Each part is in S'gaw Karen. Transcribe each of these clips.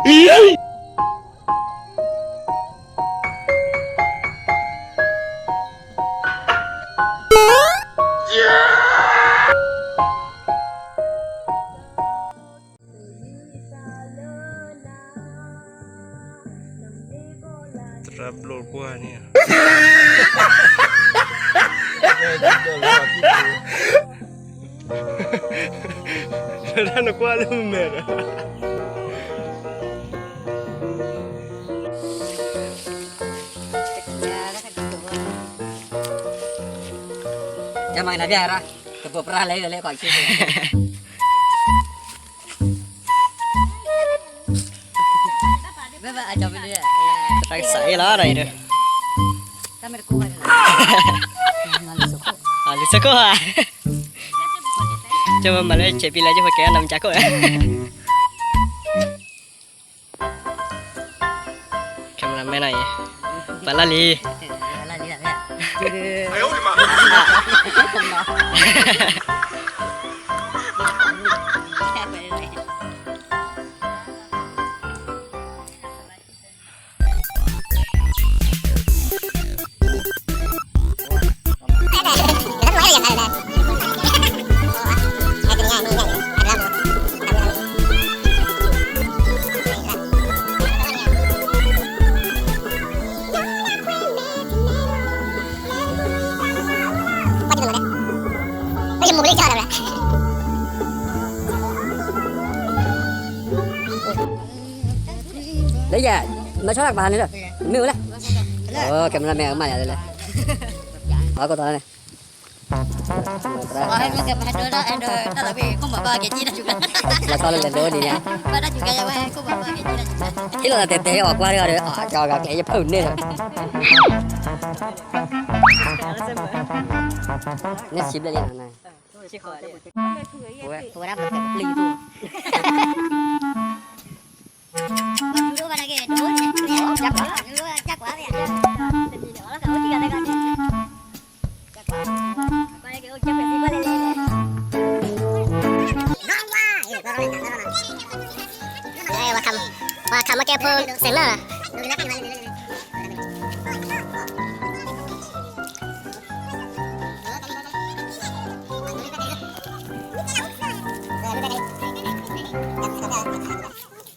သရၣ်ဘျိၣ်ပှၢ်န့ၣ် တၢ်နကွၢ်လၢမဲာ်ဒီး ကမၤကနၣ်ဘၣ်ရၣ် တပိၤပြၢ်လဲၣ်လၢလဲၣ်ခီၣ်ဆူ တၢ်ကစးအ့ၣ်လီၤဒီးအံၤဒီး လံာ်စခိၣ်ဧါ ကမၤလၢဆဲးပံလၢကၠိဖိကဲနီၢ်မကၠၢခိၣ် cameraman နီၤအံၤ ပှၤလီၢ်လံၤ လၢယဲ မၤဆီတၢ်ကပၤန့ၣ်လီၤ မ့ၢ်ဝဲလဲၣ် cameraman မၤယၤလဲၣ် အကီၢ်သးန့ၣ် လီၤဆီလၢလဲၤဒိန့ၣ်ညါ ဟ့ၣ်လီၤသးတဲတဲအီၤကွၢ်တဂၤဒီး အကီၢ်ဂၤကျဲယဖုၣ်န့ၣ်လီၤ န့ၣ်စံးဘျဲၣ်လံ ဝဲဒၣ်ပျံၤတူၢ် ပှၤခးမ့ၢ်ကဲဖိစဲးလၢာ် ယါဘၣ်နဘ့ၣ်ဒံး, ကံဝါလံဘၣ်န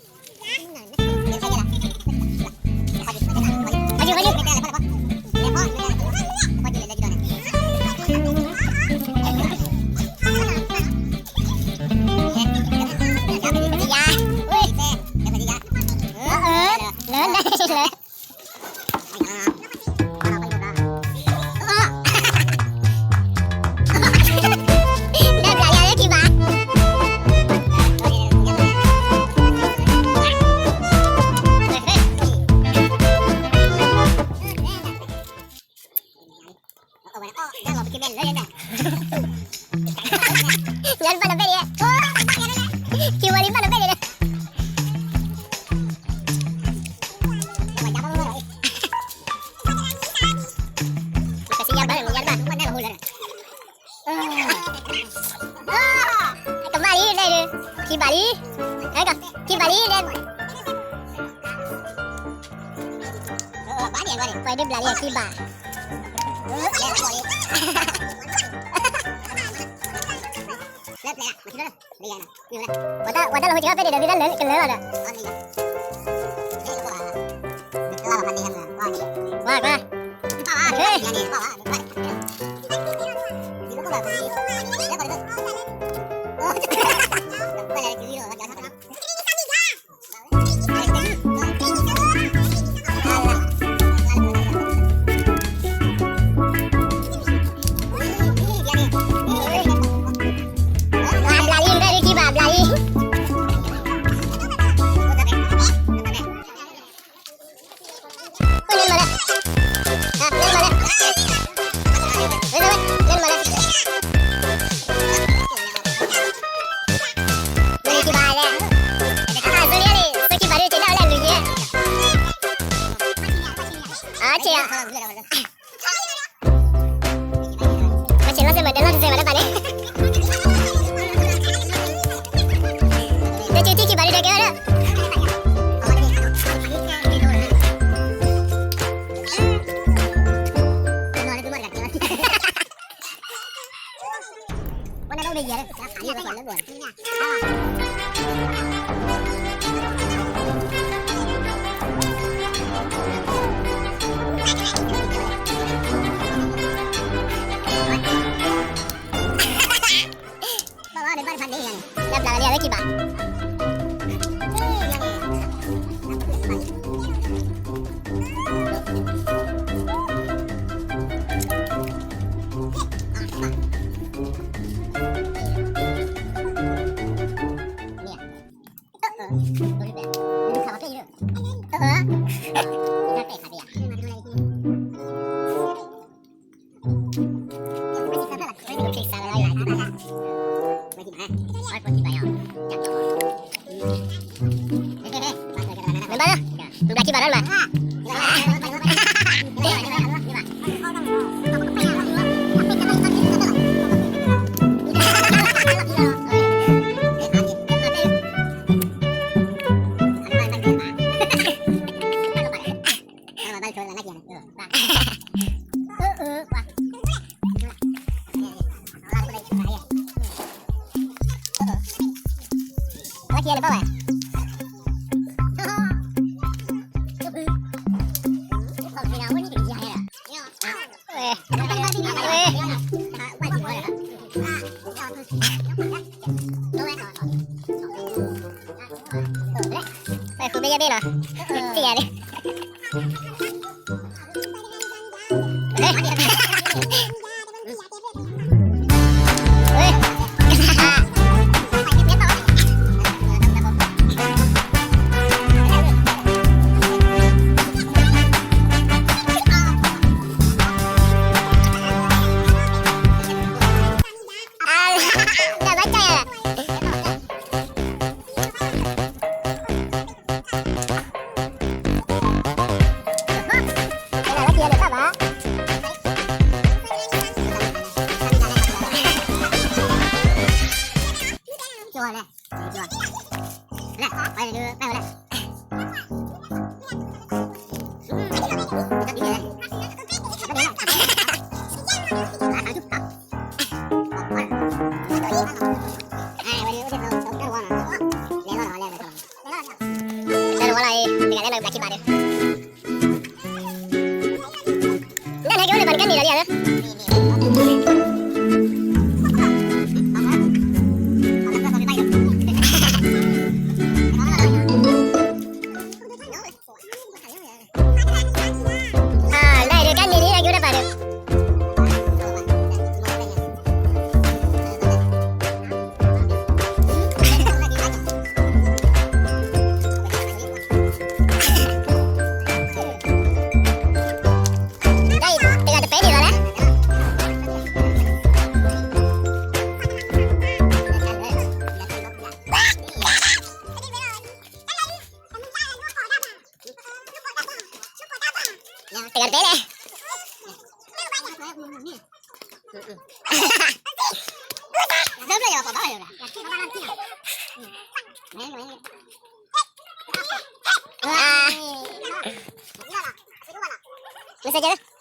ဘ့ၣ်ဒံး, ယါဘၣ်, ယါဘၣ်, ကမၣ်လံ, ခံဘးလံ, ခံဘးလံ, ပှဲၤဒုးဘျးလံခံဘး, ဝဲတၢ်လီၤဟိက့ၤဖဲန့ၣ်ဒီး ဒုးတၢ်လၢကလၢလီၤဒီး, ကွၢ်ကွၢ်, ဘျးလံ, ဘျးလံ, ခံဘးဘျးလံ. မ့ၢ်လီၤစ့ၢ်မး တဲလီၤစ့ၢ်မးတဘၣ်န့ၣ်, တၢ်စုထံၣ်ခံဘးဒုးဒၢကဲဝဲဒၣ်, ဘၣ်ဘၣ်န့ၣ် ဘၣ်တဖၣ်န့ၣ်ယၤန့ၣ် ယပျးလီၤလံယၤလၢခံဘၣ်. ဝဲဃုဘ့ၣ်ယဲၢ်ဘ့ၣ်နီၤ, တံၢ်ယၤဒၣ်. တဂၤတပဲလဲၣ်. မ့ၢ်စ့ၢ်ကီး